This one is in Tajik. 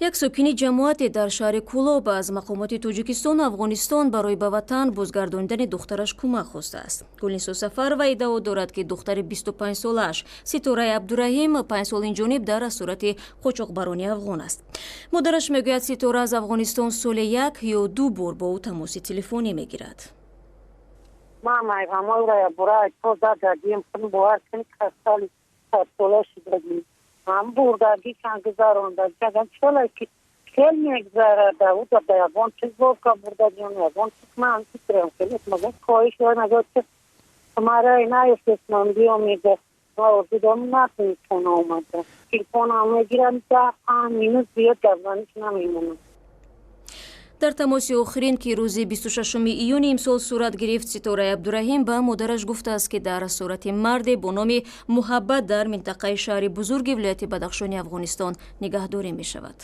Як сокини ҷамоате дар шаҳри Кӯлоб аз мақомоти Тоҷикистону Афғонистон барои ба ватан бозгардонидани духтараш кӯмак хостааст. Гулнисо Сафарова иддао дорад, ки духтари 25-солааш Ситораи Абдураҳим 5 сол инҷониб дар асорати қочоқбарони афғон аст. Модараш мегӯяд, Ситора аз Афғонистон соли як ё ду бор бо ӯ тамоси телефонӣ мегирад. Ман айғамоира бура то задагим, бовар кунӣ, касали садсола шудагим, ҳам бурдагӣ чанд гузарондагӣ, сола ки хел мегузарад, уда ба ягон чиз бока бурдагиам, ягон чиз. Ман фикрам хеле магар хоҳиш нагод, ки мара наёфтестам, биём, мега орзу дорам, накунӣ, хона омада телефонам мегирам, 10-5 минут зиёд гапзаниш намемонам. Дар тамоси охирин, ки рӯзи 26 июни имсол сурат гирифт, Ситораи Абдураҳим ба модараш гуфтааст, ки дар асорати марде бо номи Муҳаббат дар минтақаи шаҳри бузурги вилояти Бадахшони Афғонистон нигаҳдорӣ мешавад.